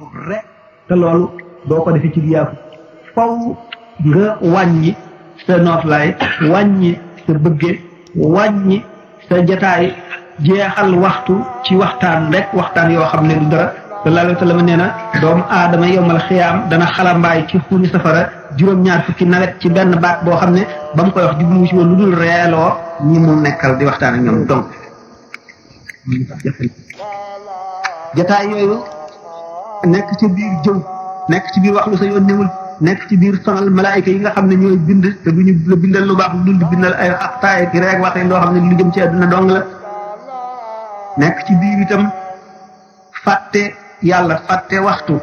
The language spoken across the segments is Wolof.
rek te loolu doo ko defee ci yaafu faw nga wàññi sa nooflaay wàññi sa bëgge wàññi sa jataay jeexal waxtu ci waxtaan rek waxtaan yoo xam ne du dara sallallahu alayhi wa sallam nee na doomu aadama yowmal xiyaam dana xalambaay ci xuri safara juróom-ñaar fukki nawet ci benn baat boo xam ne ba mu koy wax jublu ci woon lu dul reeloo ñi mu nekkal di waxtaan ak ñoom donc jataay yooyu nekk ci biir jëw nekk ci biir wax lu sa yoon newul nekk ci biir sonal malaayika yi nga xam ne ñooy bind te bu ñu la bindal lu baax lu dul di bindal ay axtaay ki reeg waxee loo xam ne lu jëm ci àdduna dong la nekk ci biir itam fàtte yàlla fàtte waxtu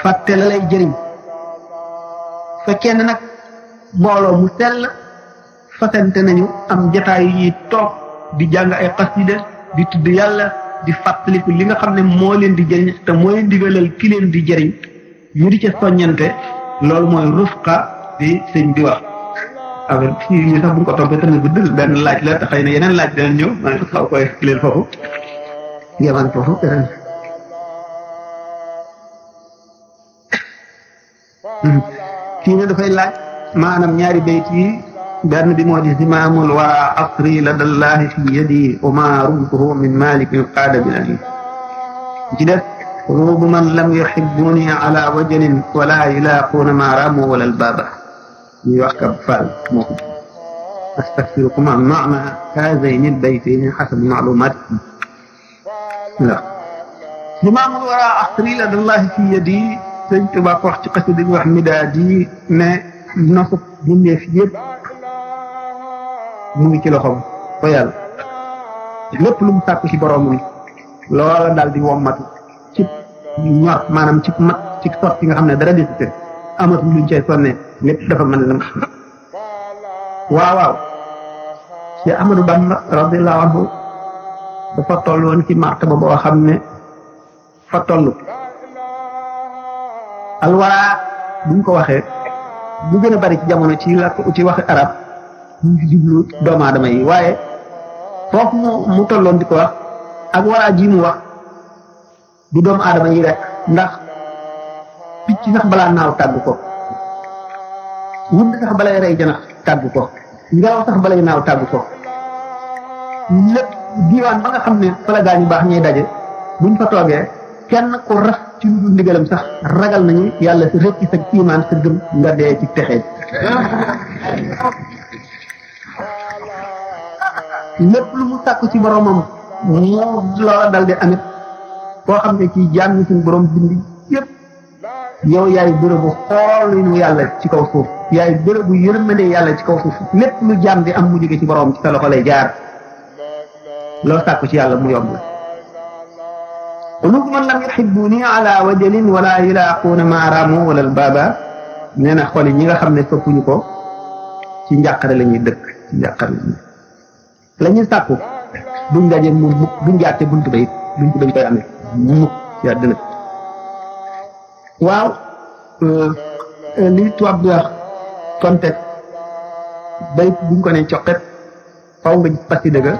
fàtte la lay jëriñ fekkee ne nag mbooloo mu sell fasante nañu am jataay yu ñuy toog di jàng ay xasida di tudd yàlla di fàttaliku li nga xam ne moo leen di jëriñ te moo leen digalal ki leen di jëriñ ñu di ca soññante loolu mooy rufqa bi sëñ bi wax avec fii ñu sax bu ko toppee tamit bu dul benn laaj la te xëy na yeneen laaj danañ ñëw ma xaw koy leen foofu yeman foofu kii ne dafay laaj maanaam ñaari bayt yi benn bi moo di zimaamul waa asri ladallahi fi yadi wa ma rumtuhu min malikin qaada bil ali ci def قلوب من لم يحبوني على وجل ولا يلاقون ما راموا ولا البابا يوحكب فال أستغفركم عن معنى هذين البيتين حسب معلومات لا زمام الوراء أحتري لدى الله في يدي سنت باقوح قصد وحمدادي ما نصب مني في يد مونgi ci loxom ko yalla lepp lu mu takku ci borom loola dal di womatu ci ñor maanaam ci mat ci sot nga xam ne dara desite amatul luñ cay sonne lépp dafa mën lam waaw ci Amadou Bamba radiyallahu anhu dafa toll woon ci martaba boo xam ne fa toll alwara buñ ko waxee bu gën a bari ci jamono ci waxi arab ñu ci jublu doomu aadama yi waaye foofu mu tolloon di ko wax ak wara ji mu wax du doomu aadama yi rek ndax picc sax balaa naaw tàgg ko wund sax balay rey janax tàgg ko ngelaw sax balay naaw tàgg ko lépp diiwaan ba nga xam ne fa la gaañu baax ñuy daje buñ fa toogee kenn ku rax ci lu dul ndigalam sax ragal nañu yàlla si rëcc sa kiimaan sa gëm nga dee ci texee lépp lu mu sàkk ci boromam moo loola dal di amit koo xam ne ci jaam ñi suñu borom bind yëpp yow yaay bërëbu xoolinu yàlla ci kaw suuf yaay bërëbu yërmande yàlla ci kaw suuf lépp lu jaam di am mu jóge ci borom ci sa loxo lay jaar loo sàkku ci yàlla mu yomb qulub man lam yuhibbuni ala wajalin wala yulaquuna ma raamu wala albaba nee na xol yi ñi nga xam ne soppuñu ko ci njàqare la ñuy dëkk ci njàqare la ñuy sàkku buñ daje mu buñ jaarte buntu ba it duñ ko dañ koy amee mukk ci àddina waaw li tubaab bi wax contexte bay buñ ko ne coqet faw nga gis pasti dëgga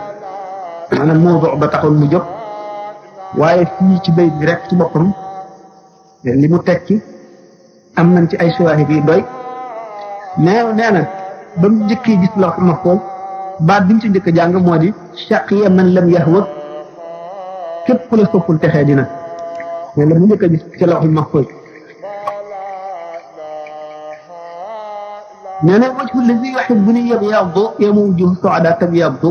maanaam moo ba taxoon mu jóg waaye fii ci bay bi rek ci boppam li mu tekki am nañ ci ay suwaahid yi doy nee na ba mu njëkkee gis la ma xool baat bi ñu ci njëkk jàng moo di shaqiya man lam yahwa képp ku la soppul texee dina mais la mu njëkk a gis ci lawhul mahfuz nee na wajhu allazi yuhibbuni yabyaddu yamuju su'ada tabyaddu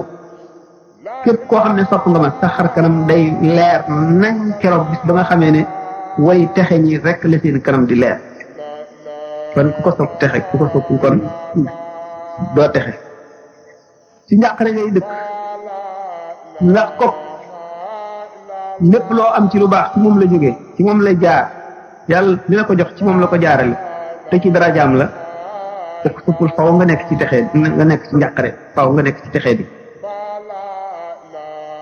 képp koo xam ne sopp nga ma sa xar kanam day leer nañ keroog bis ba nga xamee ne way texe ñi rek la seen kanam di leer kon ku ko sopp texe ku ko sopp kon doo texe ci njàqare ngay dëkk ndax ko lépp loo am ci lu baax ci moom la jógee ci moom lay jaar yàlla li la ko jox ci moom la ko jaarale te ci dara jaam la te ko soppul faw nga nekk ci texee nga nekk ci njàqare faw nga nekk ci texee bi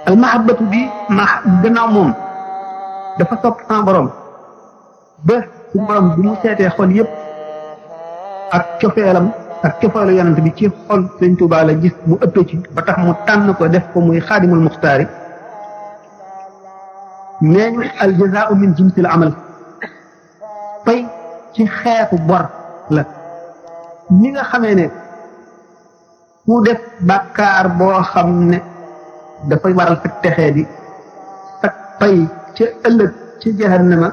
al mahabbatu bi gannaaw moom dafa sopp sans borom ba su borom bi mu seetee xol yëpp ak cofeelam ak cofeelu yonent bi ci xol Sëñ Tuubaa la gis mu ëpp ci ba tax mu tànn ko def ko muy xaadimul muxtaari nee ñu al jazaau min jinsil amal pay ci xeetu bor la ni nga xamee ne ku def bàkkaar boo xam ne dafay waral fekk texee di ak pay ca ëllëg ci jahannama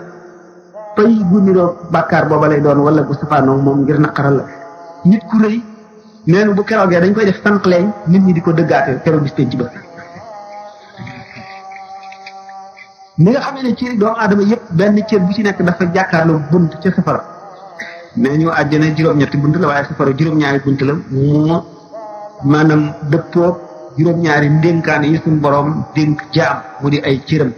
pay gu niroo bàkkaar booba lay doon wala bu safaanoo moom ngir naqaral la nit ku rëy nee na bu keroogee dañ koy def sànq leeñ nit ñi di ko dëggaate keroog bis penc ba ni nga xam ne cëri doomu aadama yëpp benn cër bu ci nekk dafa jàkkaarloo bunt ca safara mais ñu àjjana juróom-ñetti bunt la waaye safara juróom-ñaari bunt la moo maanaam dëppoo juróom-ñaari ndénkaane yi suñu borom dénk jaam mu di ay cëram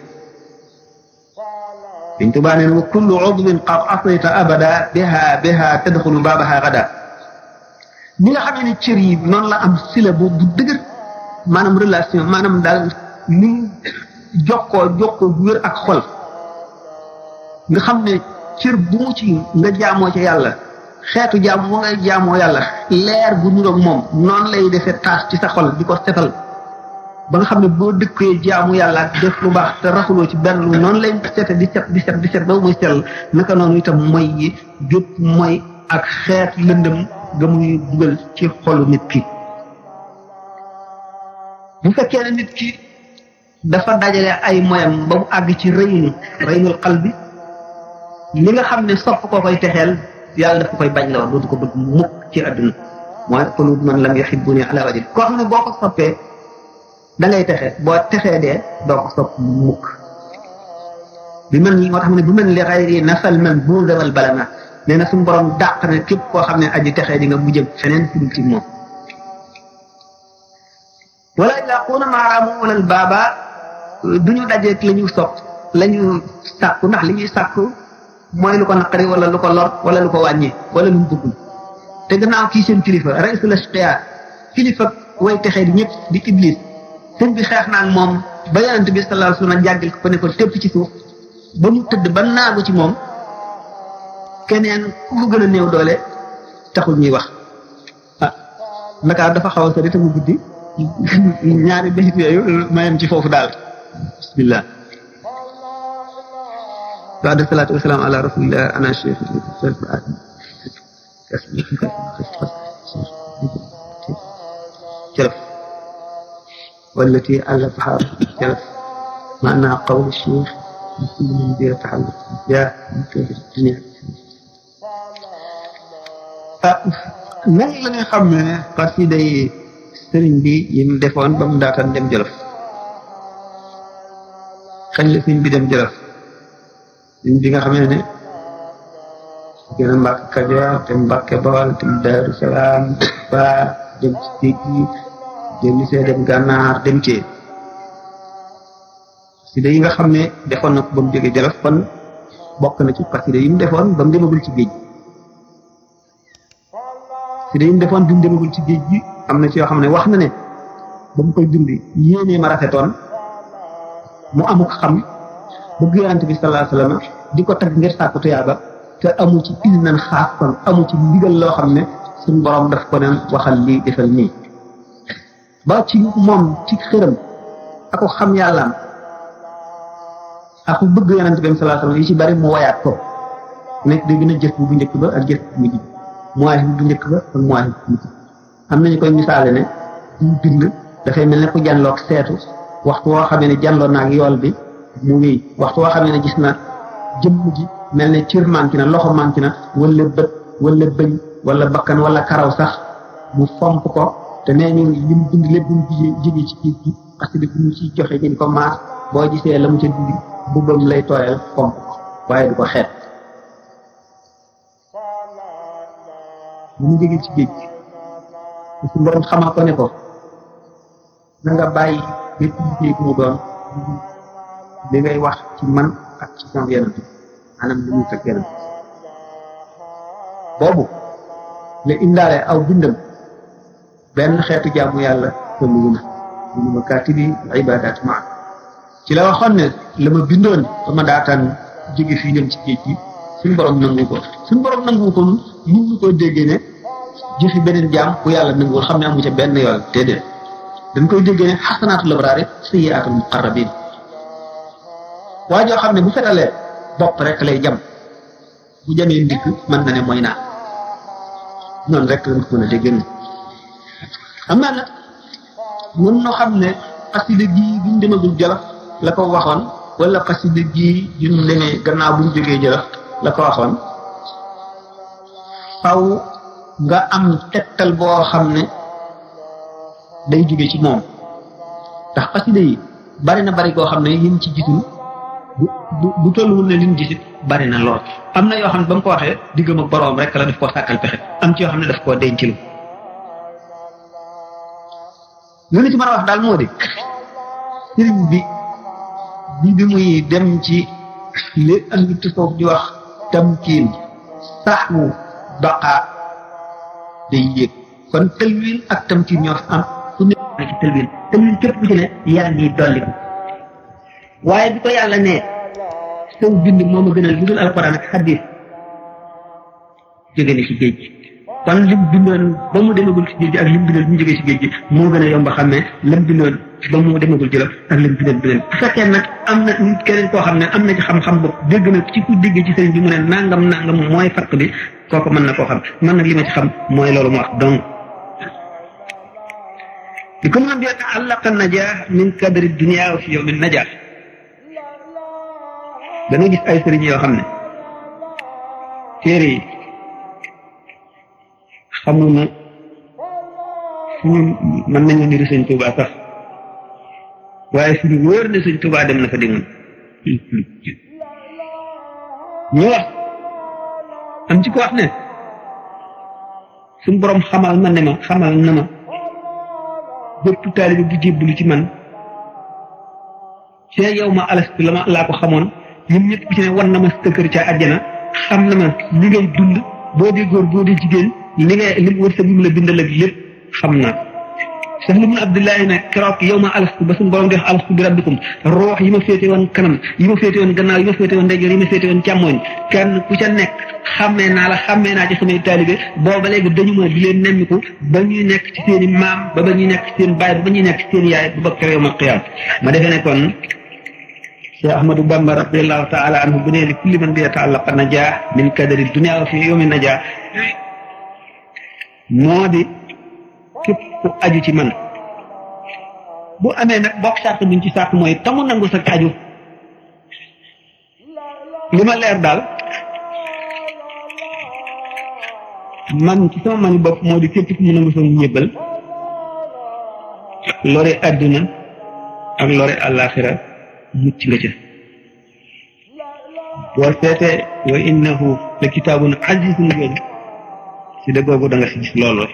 Sëñ Tuubaa nee na wa kullu udwin qad asayta abada biha tadxulu baabaha gada ñi nga xam ne cër yi noonu la am sila bu dëgër maanaam relation maanaam daal ni jokkoo bu wér ak xol nga xam ne cër bu mu ci nga jaamoo ca yàlla xeetu jaam moo ngay jaamoo yàlla leer bu niroog moom noonu lay defee taas ci sa xol di ko setal ba nga xam ne boo dëkkee jaamu yàlla ak def lu baax te raxuloo ci benn lu noonu lay sete di set ba muy sell naka noonu itam mooy yi gépp mooy ak xeet lëndëm ga muy dugal ci xolu nit ki bu fekkee ne nit ki dafa dajale ay moyam ba mu àgg ci reynul qalbi li nga xam ne sopp koo koy texeel yàlla daf ko koy bañ la wax dootu ko bëgg mukk ci àdduna mooy qulub man lam yuhibbuni ala wajhi koo xam ne boo ko soppee da ngay texe boo texee dee doo ko sopp mukk bi man moo tax ne bu mel li xayri nafal man buuda wal balama nee na suñu borom dàq na képp koo xam ne aji texee di nga mu jëm feneen fi dul ci moom wala ilaquuna maaraamu walal baaba duñu dajeeg la ñu sopp la ñu sàkku ndax li ñuy sàkku mooy lu ko naqari wala lu ko lor wala lu ko wàññi wala lu mu bëggul te gannaaw kii seen kilifa raisul ashqiya kilifa way texee di ñëpp di iblis sëñ bi xeex naa ak moom ba yonent bi sallallahu alayhi wasallam jàggal ko ne ko tépp ci suuf ba mu tëdd ba naagu ci moom keneen ku ko gën a néew doole taxul ñuy wax Ndakaar dafa xaw a sori te mu guddi ñaari bayit yooyu mayam ci foofu daal bismillah بعد الصلاة والسلام على رسول الله أنا الشيخ جلف والتي ألفها جلف معنى قول الشيخ كل من بير تحلق جاء من كيف الدنيا nan la nga xam ne xasida yi sëriñ bi yim defoon ba mu daataan dem Jolof kañ la sëriñ bi dem Jolof sëriñ bi nga xamee ne gën a Mbàkke Kajoor te Mbàkke Bawol te Daaru Salaam ba dem ci géej gi dem see dem Gànnaar dem ci xasida yi nga xam ne defoon na ko ba mu jógee Jolof kon bokk na ci xasida yi mu defoon ba mu demagul ci géej xasida yi mu defoon bi mu demagul ci géej gi am na ci yoo xam ne wax na ne ba mu koy dund yéenee ma rafetoon mu amuk xam bëgg Yonent bi sallallahu alayhi wasallam di ko tagg ngir sàkku tuyaaba te amu ci ilnan xaas kon amu ci ndigal loo xam ne suñu borom daf ko neen waxal lii defal nii ba ci moom ci xëram ako xam yàllaam aku bëgg Yonent bi sallallahu alayhi wasallam yi ci bari mu wayaat ko nekk day gën a jëf bu njëkk ba ak jëf bu mujj mooy bu njëkk ba ak mooy bu mujj am nañu koy misaale ne bu bind dafay mel ne ku jànloog seetu waxtu woo xamee ne jànloon naa ak yool bi mu wéy waxtu woo xamee ne gis na jëmm ji mel ne cër manqué na loxo manqué na wala bët wala bëñ wala bakkan wala karaw sax mu fomp ko te nee ñu li mu bind lépp bu mu jógee ci géej gi parce que bu ñu ci joxe ñu di ko maas boo gisee la mu ca dindi bubbam lay tooyal fomp ko waaye du ko xeet bu mu jógee ci géej gi su borom xamal ko ne ko na nga bàyyi bépp liggéey bu mu doon li ngay wax ci man ak ci sama Yonent maanaam li muy fekk Yonent boobu la indaale aw bindam benn xeetu jaamu yàlla te mu na mu ma kaatibi ibaadaat ma ci la waxoon ne la ma bindoon ba ma daataan jóge fii dem ci géej gi suñu borom nangu ko suñu borom nangu ko mun ñu ko déggee ne jëfi beneen jaam bu yàlla nanguwul xam ne amu ca benn yoon déedéet dañ koy déggee ne xasanaatul abraari sayyiaatul muqarrabiin waa joo xam ne bu fetalee bopp rek lay jam bu jamee ndigg mën na ne mooy naa noonu rek lañ ko mën a déggee am naa nag mën noo xam ne xasida gii buñ demagul Jolof la ko waxoon wala xasida gii buñ demee gannaaw buñ jógee Jolof la ko waxoon faw nga am tegtal boo xam ne day jóge ci moom ndax xasida yi bari na bari koo xam ne yéen ci gisul bu tolluwul ne liñ gisit bari na lool am na yoo xam ne ba mu ko waxee diggam ak boroom rek la daf koo sàkkal pexe am ci yoo xam ne daf koo dencilu li ci mën a wax daal moo di sëriñ bi muy dem ci li andi tasawuf di wax tamkiin sax mu baqaa day yéeg kon tëlwin ak tamkiin ñoo fi am ku nekk ci tëlwin képp ku ci ne yaa ngi dolli ko waaye bi ko yàlla ne saw bind moom a gënal lu dul alquran ak xadis jóge ne ci géej gi kon lim bindoon ba mu demagul ci géej gi ak lim bindoon bi mu jógee ci géej gi moo gën a yomb a xàmmee lim bindoon ba mu demagul Jolof ak lim bindoon bu fekkee nag am na nit keneen koo xam ne am na ci xam-xam bopp dégg na ci ku dégg ci sëriñ bi mu ne nangam mooy farq bi kooku mën na koo xam man nag li ma ci xam mooy loolu mu wax donc li ko mën a yata'allaqa najaa min kadri dunya fi yawmi najaa da nga gis ay sëriñ yoo xam ne téere yi xamuma suñu mën nañu niru sëñ Tuubaa sax waaye suñu wóor ne sëñ Tuubaa dem na fa déggoon ñu wax am ci ko wax ne suñu borom xamal na ma bépp taalibe bu jébbalu ci man ci yow ma alastu laa ko xamoon ñun ñëpp ku ci ne wan na ma sa kër ca àjjana xam na ma li ngay dund boo dee góor boo dee jigéen li wërsëg bi mu la bindal ak lépp xam naa sax lu mun Abdullahi ne keroog yow ma alastu ba suñu borom di wax alastu bi rabbikum roox yi ma féete woon kanam yi ma féete woon gannaaw yi ma féete woon ndeyjoor yi ma féete woon càmmooñ kenn ku ca nekk xàmmee naa ci samay taalibe booba léegi dañu ma di leen nemmiku ba ñuy nekk ci seen i maam ba ñuy nekk ci seen baay ba ñuy nekk ci seen yaay ba keroog yawmal qiyaam ma defee ne kon Cheikh Ahmadou Bamba radiyallahu taala anhu bu nee li kulli man bi yata'allaqa najaa min kadari dunya wa fi yawmi najaa moo di képp ku aju ci man bu amee nag bokk sart buñ ci sart mooy tamu nangu sa aju li ma leer daal man ci sama mani bopp moo di képp ku mu nangu sa ñébbal lore àdduna ak lore àllaaxira mucc nga ca boo seetee wa innahu la kitaabun azizun yooyu ci dëggoogu da nga si gis loolu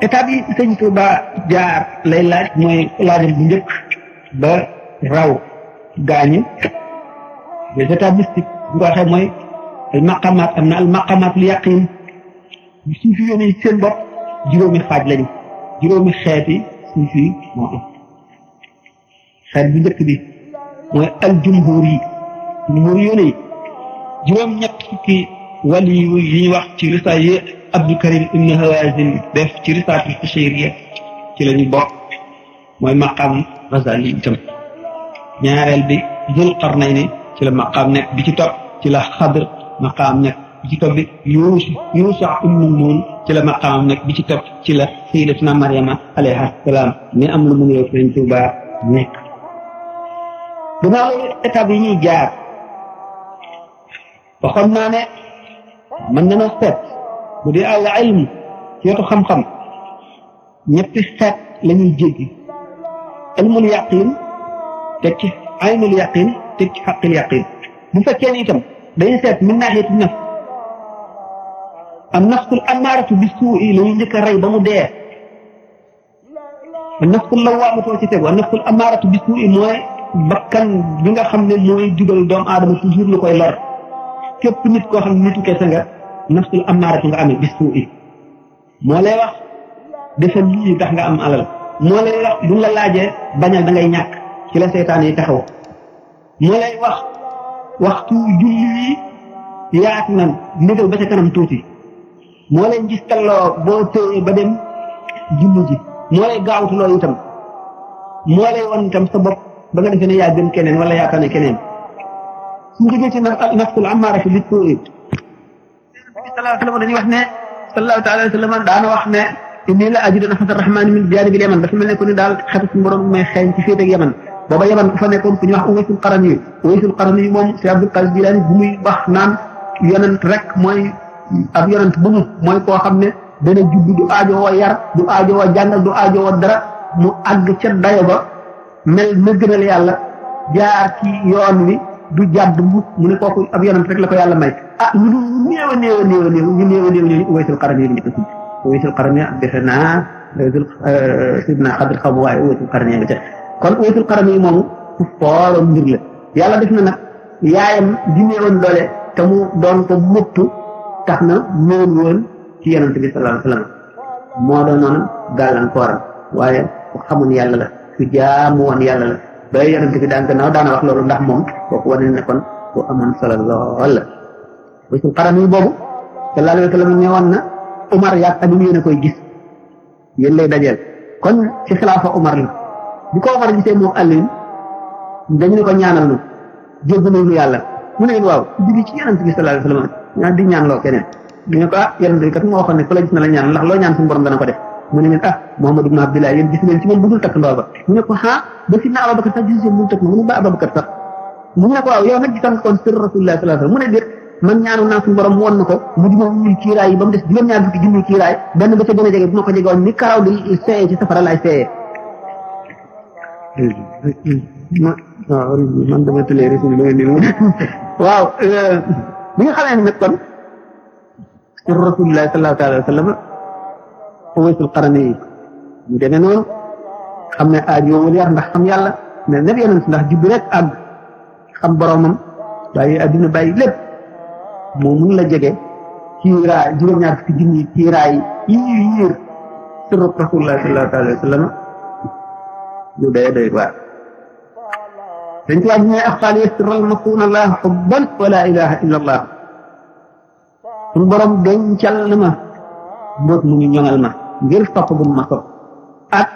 état bi sëñ Tuuba jaar lay laaj mooy laajal bu njëkk ba raw gaañu les états mystiques bu ko waxee mooy al maqamaat am na al maqamaat lu yaqin suñ fi yónnee seen bopp juróomi xaaj lañu juróomi xeeti suñ fi moo am xeet bu njëkk bi mooy al jumhur yi yónnee juróom ñett fukki wali yi ñuy wax ci risaay yi Abdul Karim ibn Hawazin def ci risaatul Qushayriya ci la ñu bokk mooy maqaam Ghazali itam ñaareel bi Zul Qarnayni ci la maqaam nekk bi ci topp ci la Xadr maqaam nekk bi ci topp bi Yuusa ibn Nun ci la maqaam nekk bi ci topp ci la Sayyidatuna Maryama alayha salaam mi am lu mu ngi Sëriñ Tuubaa nekk gannaaw loolu étape yi ñuy jaar waxoon naa ne mën na seet bu dee al ilm ci wetu xam-xam ñetti xeet la ñuy jéggi ilmul yaqin teg ci aynul yaqin teg ci xaqil yaqin bu fekkee ni itam dañuy seet min naaxiyati nafs an nafsul amaaratu bi suu'i la ñuy njëkk a rey ba mu dee an nafsul lawaamatoo ci tegu an nafsul amaaratu bi suu'i mooy bakkan bi nga xam ne mooy jugal doomu aadama toujours lu koy lor képp nit koo xam ne nitu kese nga nafsul amaaratu nga amee bis suu'i moo lay wax defal lii tax nga am alal moo lay wax buñ la laajee bañal da ngay ñàkk ci la seytaan yi taxaw moo lay wax waxtu julli yi yaatu na ndigal ba ca kanam tuuti moo lay gis talloo boo tëyee ba dem julli ji moo lay gaawtuloo itam moo lay won itam sa bopp ba nga defee ne yaa gën keneen wala yaa tane keneen suñu jógee ci nafsul ammaaratu bi suu'i sallallahu alayhi wa sallam dañuy wax ne sallallahu taala alayhi wa sallam daana wax ne inni la ajidu nafata rahmani min jaanibil yaman dafa mel ne ko ni daal xetu suñu borom may xeeñ ci féete ak yaman booba yaman ku fa nekkoon ku ñuy wax Uwaysul Qarani moom si Abdul Qadir Jilaani bu muy wax naan yonent rek mooy ab yonent bu mu mooy koo xam ne dana juddu du aajowoo yar du aajowoo jàngal du aajowoo dara mu àgg ca dayo ba mel na gënal yàlla jaar ci yoon wi du jàdd mu ne kooku ab yonent rek la ko yàlla may ñu néew a néew Uwaysul Qarani yi ko tudd Uwaysul Qarani defe naa sidna Xadir xaw ma waaye Uwaysul Qarani nga ca kon Uwaysul Qarani moomu ku fooroon mbir la yàlla def na nag yaayam di néewoon doole te mu doon ko muttu tax na ñëwul woon ci yonent bi sallallahu alayhi wa sallam moo doon noonu gàllankooram waaye ku xamoon yàlla la ku jaamu woon yàlla la ba yonent bi daan gannaaw daana wax loolu ndax moom kooku wane ne kon ku amoon solo lool la Uwaysul Qarani boobu sallallahu alayhi wa sallam ne woon na Umar yaag Aliou yéen a koy gis yéen lay dajeel kon ci xilaafa Umar la bi ko Umar gisee moom Aliou dañu ne ko ñaanal nu jéggalu nu yàlla mu ne waaw jóge ci yonent bi sallallahu alayhi wa sallam ñaan di ñaan loo keneen ñu ne ko yonent bi kat moo waxoon ne ku la gis na la ñaan ndax loo ñaan suñu borom dana ko def mu ne leen Muhammad ibn Abdullah yéen gis ngeen ci moom bu dul takk ndoo ba ñu ne ko ba sidna Abubakar sax gis mu takk mu ne ba Abubakar sax mu ne ko waaw yow nag gisan kon sir Rasulullah sallallahu alayhi wa sallam mu ne déet man ñaanu naa suñu borom woon na ko mu di ma ñuul kiiraay yi ba mu des juróom-ñaar fukki junni kiiraay benn ba ca gën a jege bu ma ko jege woon ni karaw di seeyee ci safara laay seeyee waaw man dama tëlee rasul ba ni waaw bi nga xamee ne nag kon sir Rasulullah sallallahu alayhi wa sallam Uwaysul Qarani yi ñu demee noonu xam ne aajoowul yar ndax xam yàlla mais nag yonent ndax jubbi rek àgg xam boromam bàyyi adduna bàyyi lépp moo mun la jege kiiraay juróom-ñaar fukki junni kiiraay yi yiir sirru Rasulullah sallallahu alayhi wa sallam lu doy waar dañ ci waaj ne axfaal yasirral makuuna allah xubban wa la ilaha illa allah suñu borom dencal na ma mboot mu ñu ñoŋal ma ngir topp bu ma ko ak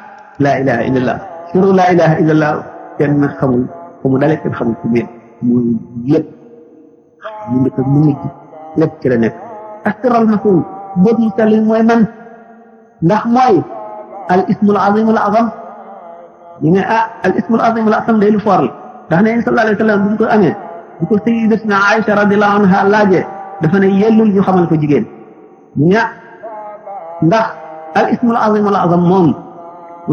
la ilaha illa allah sirru la ilaha illa allah kenn xamul fu mu dalee kenn xamul fu mu yem muy lépp mu ndëkk mu mujj lépp ci la nekk asirral makuun mboot mu sell mooy man ndax mooy al ismul azim al azam ñu ne al ismul azim al azam day lu foor la ndax ne sallallahu alayhi wa sallam bu ñu ko amee bu ko sayyidatuna Aïcha radiyallahu anha laajee dafa ne yellul ñu xamal ko jigéen ñu ndax al ismul azim al azam moom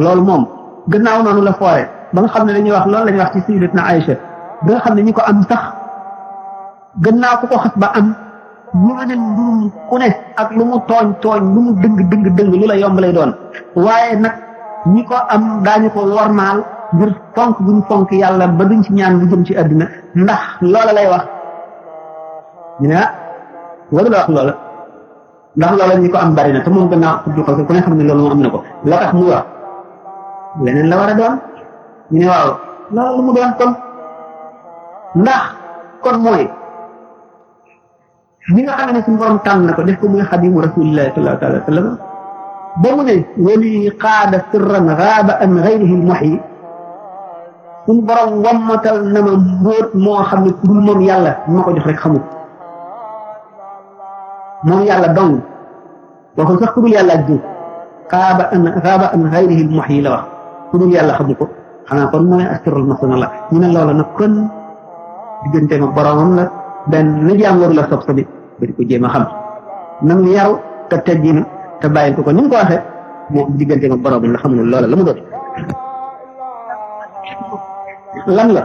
loolu moom gannaaw noonu la foore ba nga xam ne dañuy wax loolu la ñuy wax ci sayyidatuna Aïcha ba nga xam ne ñi ko am sax gannaaw ku ko xas ba am ñu ne mbirum ku ne ak lu mu tooñ lu mu dëng lu la yomb lay doon waaye nag ñi ko am daañu ko wormaal ngir fonk bu ñu fonk yàlla ba duñ ci ñaan bu jëm ci àdduna ndax loola lay wax ñu ne waru la wax loola ndax loola ñi ko am bari na te moom gannaaw xuddu ko ku ne xam ne loolu moom am na ko la tax muy wax leneen la war a doon ñu ne waaw loolu lu mu doon kon ndax kon mooy ñi nga xam ne suñu borom tànn na ko def ko muy xadimu rasulillahi sallallahu alayhi wa sallam ba mu ne wali qaada sirran gaaba an gayrihi lmuhyi suñu borom wammatal na ma mbóot moo xam ne ku dul moom yàlla ma ko jox rek xamul moom yàlla dong waxul sax ku dul yàlla ak jiw gaaba an gayrihi lmuhyi la wax ku dul yàlla xamu ko xanaa kon mooy asirul masuna la ñu ne loola nag kon diggante ma boromam la benn na jaam waru la sob sobi ba di ko jéem a xam nam yaru te tegginu te bàyyi ko ni mu ko waxee moom diggante ma boromam la xamul loola la mu doon lan la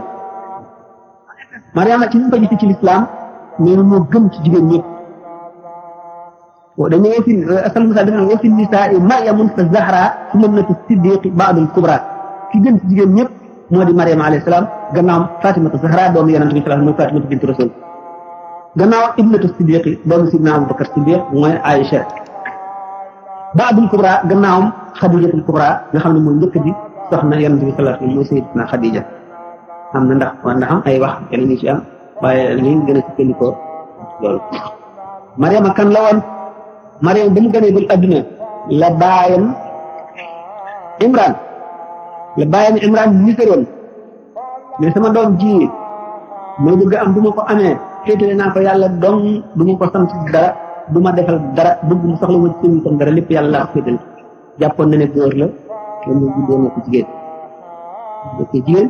Mariama ci ñu ko gis ci lislaam nee na moo gën ci jigéen ñëpp dañu ne fi asal musa def na wa fi nisaa Maryamun fa Zahra sunnatu siddiqi ba'dul kubra ki gën ci jigéen ñëpp moo di Mariama alayhi salaam gannaaw Fatimatu Zahra doomu yonent bi sallallahu alayhi wasallam mooy Fatimatu bintu Rasul gannaaw ibnatu siddiqi doomu sidna Abubakar Siddiq mooy Aïcha ba'dul kubra gannaawam Xadijatul kubra nga xam ne mooy njëkk bi soxna yonent bi sallallahu alayhi wasallam mooy sayyidatuna Xadija am na ndax am ay wax yeneen yi ci am waaye li gën a sukkandikoo loolu Mariama kan la woon Mariam ba mu gënee bul adduna la baayam Imran niseroon mais sama doom ji mooy bëgg am bu ma ko amee féetale naa ko yàlla dong du ma ko sant dara du ma defal dara bëgg mu soxla ma ci tam dara lépp yàlla laa ko féetale jàppoon na ne góor la te mu juddoo na ko jigéen jigéen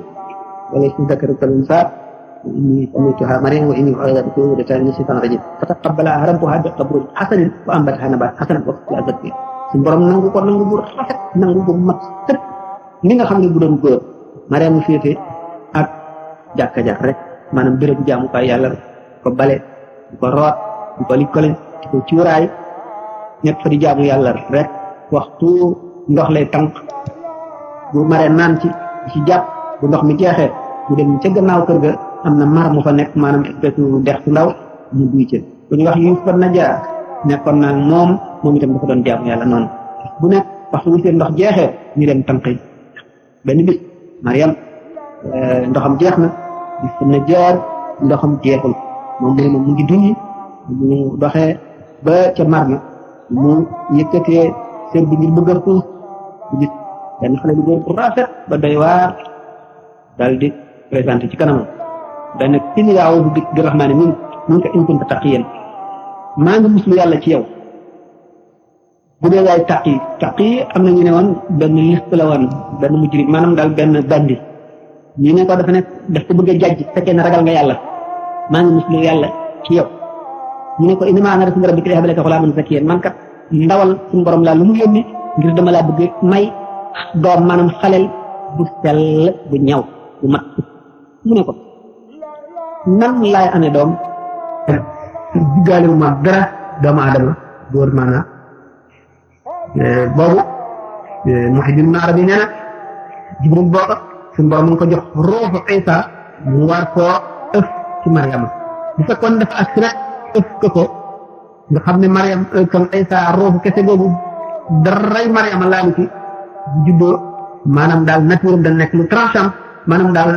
wala si dakar kalum saa inni samituha Maryam wa inni u'idatuha wa dhurriyyataha min ash-shaytanir rajim fataqabbalaha rabbuha bi qabulin hasanin wa anbataha nabaatan hasanan wa fil azab suñu borom nangu ko nangu bu rafet nangu bu mat sëpp ni nga xam ne bu doon góor Maryam féete ak jàkka ja rek maanaam béréb jaamukaay yàlla ko bale di ko root di ko likkale di ko cuuraay nekk fa di jaamu yàlla rek waxtu ndox lay tànk bu maree naan ci jàpp bu ndox mi jeexee mu dem ca gannaaw kër ga am na mar mu fa nekk maanaam espèce dex su ndaw mu duy ci bu ñu wax Yuusuf an-Najjaar nekkoon naa moom itam dafa doon jaamu yàlla noonu bu nekk waxtu bu seen ndox jeexee ñu dem tànk yi benn bis Maryam ndoxam jeex na Yuusuf an-Najjaar ndoxam jeexul moom mu ngi duñi mu doxee ba ca mar na mu yëkkatee sër bi ngir bëgg a xuus gis benn xale bu góor bu rafet ba doy waar daal di présenté ci kanamam benn inni a'uuzu bi rahmaani minka in kunta taqiyyan maa ngi muslu yàlla ci yow bu dee yaay taqi am na ñu ne woon benn liste la woon benn mujrim maanaam daal benn bandi ñu ne ko dafa nekk daf ko bëgg a jàjj fekkee ne ragal nga yàlla maa ngi muslu yàlla ci yow ñu ne ko innamaa ana rasuulu rabbika liyahaba laka ghulaaman zakiyyan man kat ndawal suñu borom laa lu mu yónni ngir dama laa bëgg may doom maanaam xaleel bu sell bu ñaw bu mat mu ne ko nan laay amee doom diggaalewu ma dara doomu aadama góor maanaam boobu Muhyiddin Arabi nee na Jibril booba suñu borom mu ngi ko jox ruuxu Isa mu war koo ëf ci Maryama bu fekkoon dafa agsi rek ëf ko nga xam ne Maryam kon Isa ruuxu kese boobu daray Maryama laalu ci juddoo maanaam daal nature da nekk lu tranchant maanaam daal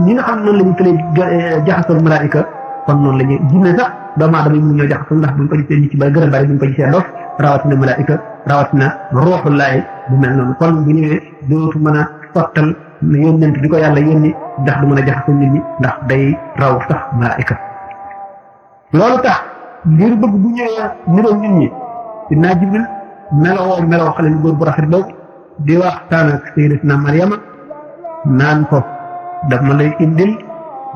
ñi nga xam ne noonu la ñu tëlee jaxasoo malaayika kon noonu la ñuy jinne sax doomu aadama yi mu ñëw jaxasoo ndax buñ ko gisee ñu ci bari gën a bari buñ ko gisee dof rawatina malaayika rawatina ruuxullaahi bu mel noonu kon bu ñëwee dootu mën a sottal yónnent di ko yàlla yónni ndax du mën a jaxasoo nit ñi ndax day raw sax malaayika loolu tax ngir bëgg bu ñëwee niroo nit ñi dinaa Jibril meloo xale lu góor bu rafet boobu di waxtaan ak sayyidatina Maryama naan ko daf ma lay indil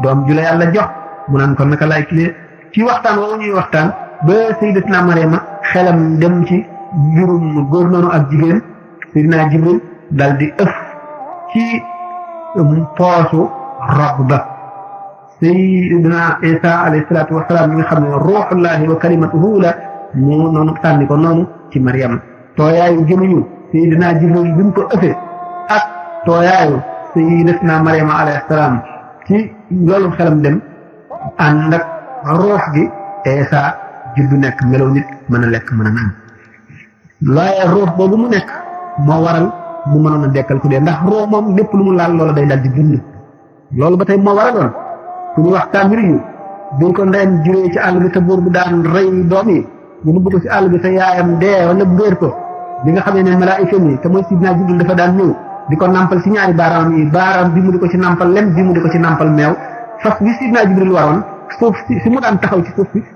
doom ju la yàlla jox mu naan ko naka laay kilee ci waxtaan woowu ñuy waxtaan ba sayyidatina Maryama xelam dem ci mbirum góor noonu ak jigéen sayyidina Jibril dal di ëf ci poosu rob ba sayyidina Isa alayhi salaatu wasalaam mi nga xam ne ruuxullaahi wa kalimatuhu la mu noonu sànni ko noonu ci Maryama tooyaayu jëmuñu sayyidina Jibril bi mu ko ëffee ak tooyaayu sayyidatina Maryama alayhi salaam ci loolu xelam dem ànd ak ruux gi Isa juddu nekk melaw nit mën a lekk mën a naan waaye ruux boobu mu nekk moo waral mu mënoon a dekkal ku dee ndax ruux moom lépp lu mu laal loola day dal di dund loolu ba tey moo waraloon ku ñu wax Saamiri yu biñ ko ndeyam juree ci àll bi te buur bu daan rey doom yi ñu nëbb ko ci àll bi te yaayam dee wala réer ko bi nga xamee ne malaayika yi te mooy Sidina Jibril dafa daan ñëw di ko nampal ci ñaari baaraam yi baaraam bi mu di ko ci nampal lem bi mu di ko ci nampal meew fas bi Sidina Jibril waroon suuf si mu daan taxaw ci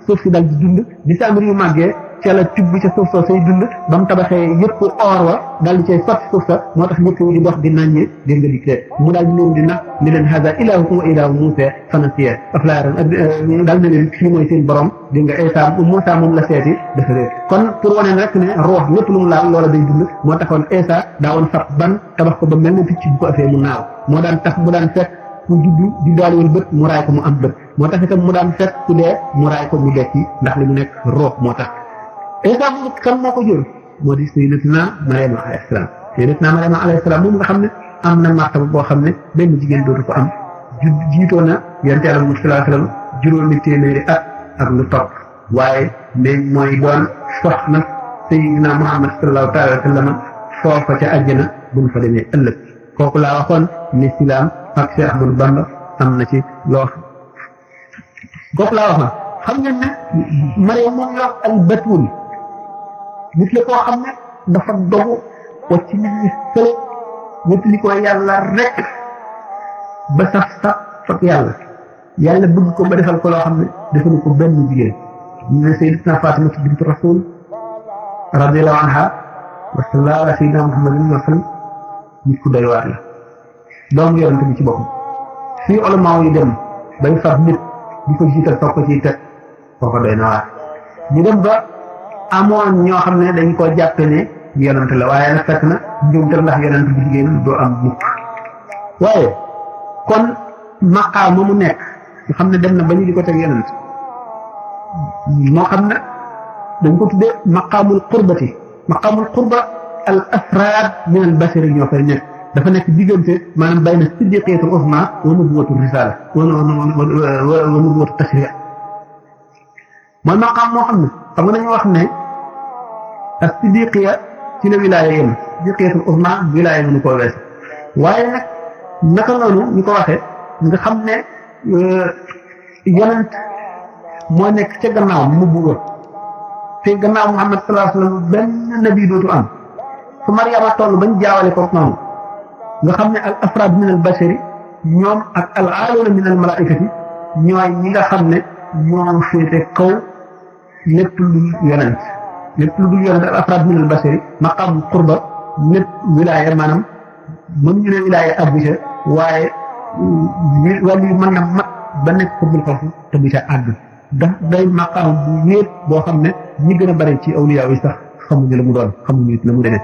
suuf si dal di dund di Saamiri yu màggee ca la tibb ca suuf soo say dund ba mu tabaxee yëpp or wa dal di cay sotti suuf sa moo tax yëpp yi di dox di naññee dégg nga di kee mu daal di leen di nax ni leen haza ilaahukum wa ilaahu Muusaa fanasiya aflaaran daal na leen fii mooy seen borom dégg nga Isa Muusaa moom la seeti dafa réer kon pour wane rek ne ruux lépp lu mu laal loola day dund moo taxoon Isa daawoon fab ban tabax ko ba mel ne picc bu ko afee mu naaw moo daan tax mu daan fekk ku juddu di daaliwul bët mu raay ko mu am bët moo tax itam mu daan fekk ku dee mu raay ko mu dekki ndax li mu nekk ruux moo tax Isa mu kan moo ko jur moo di sayyidatina Maryama alayhi salaam sayyidatina Maryama alayhi salaam moom nga xam ne am na martaba boo xam ne benn jigéen dootu ko am jiitoo na yonent Yàlla Muhammad sallallahu alayhi wasallam juróomi téeméeri at ak lu topp waaye mais mooy doon soxna sayyidina Muhammad sallallahu alayhi wasallam foofa ca àjjana bu ñu fa demee ëllëg kooku laa waxoon ne silaam ak Cheikh Ahmadou Bamba am na ci loo kooku laa waxoon xam ngeen ne Maryam moom la al batul nit la koo xam ne dafa dogu wacc nit ñi fële nit li ko yàlla rek ba sax fak yàlla yàlla bëgg ko ba defal ko loo xam ne defalu ko benn jigéen ñu ne sayyidatuna Fatima bint Rasul radiyallahu anha wa sallallahu ala sayyidina Muhammadin wa sallam nit ku doy waar la doomu yonent bi ci boppam fii ulama yi dem bay fab nit di ko jiital toog ko ciy teg kooku doy na waar ñu dem ba amoon ñoo xam ne dañ koo jàppe ne yonent la waaye nag fekk na njuumte ndax yonent bu jigéen doo am mukk waaye kon maqaam mu nekk nga xam ne dem na ba ñu di ko teg yonent moo xam ne dañ ko tuddee maqaamul qurbati maqaamul qurba al afraad min al basari ñoo fay nekk dafa nekk diggante maanaam bayna siddiqiyatul uzma wa nubuwatu risala wa nubuwatu tashri' mooy maqaam moo xam ne xam nga dañu wax ne ak siddiqiya ci la wilaaya yem siddiqiyatul uzma wilaaya mënu koo wees waaye nag naka noonu ñu ko waxee nga xam ne yonent moo nekk ca gannaaw nubuwa te gannaaw Muhammad sallallahu alayhi wa sallam benn nabi dootu am fu Maryama toll bañ jaawale ko noonu nga xam ne al afraad min al bashari ñoom ak al aaluna min al malaikati ñooy ñi nga xam ne ñoo féete kaw lépp lu yonent al afraad min al bashari maqaam qurba lépp wilaaya maanaam mënuñu ne wilaaya abusé waaye wàllu yu mën na mat ba nekk xurbul xawf te bu ca àgg ndax day maqaam bu wéet boo xam ne ñi gën a bari ci awliya yi sax xamuñu la mu doon xamuñu la mu demee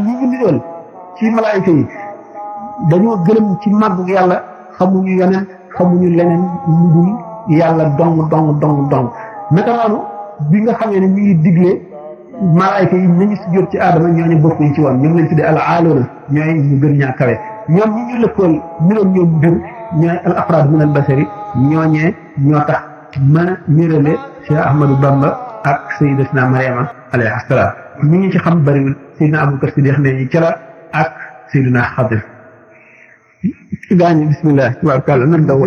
ñi ngi lidool ci malaayika yi dañoo gërëm ci màggu yàlla xamuñu yeneen xamuñu leneen lu dul yàlla dong naka noonu bi nga xamee ne mi ngi digle malaayika yi nañu sujjóot ci aadama ñooñu bokk yi ci woon ñoom lañ tuddee al aaluna ñooy ñu gën ñaa kawe ñoom ñi ñu lëkkool niroon ñoom mbir ñooy al afraad min al basari ñooñee ñoo tax ma nirale Cheikh Ahmadou Bamba ak sayyidatuna Mariama alayhi salaam ñi ñu ci xam bariwul sayyidina Abubakar Siddiq ne ñi ca la ak sayyidina Xadir gaañu bismillah tabaarkalla nan daw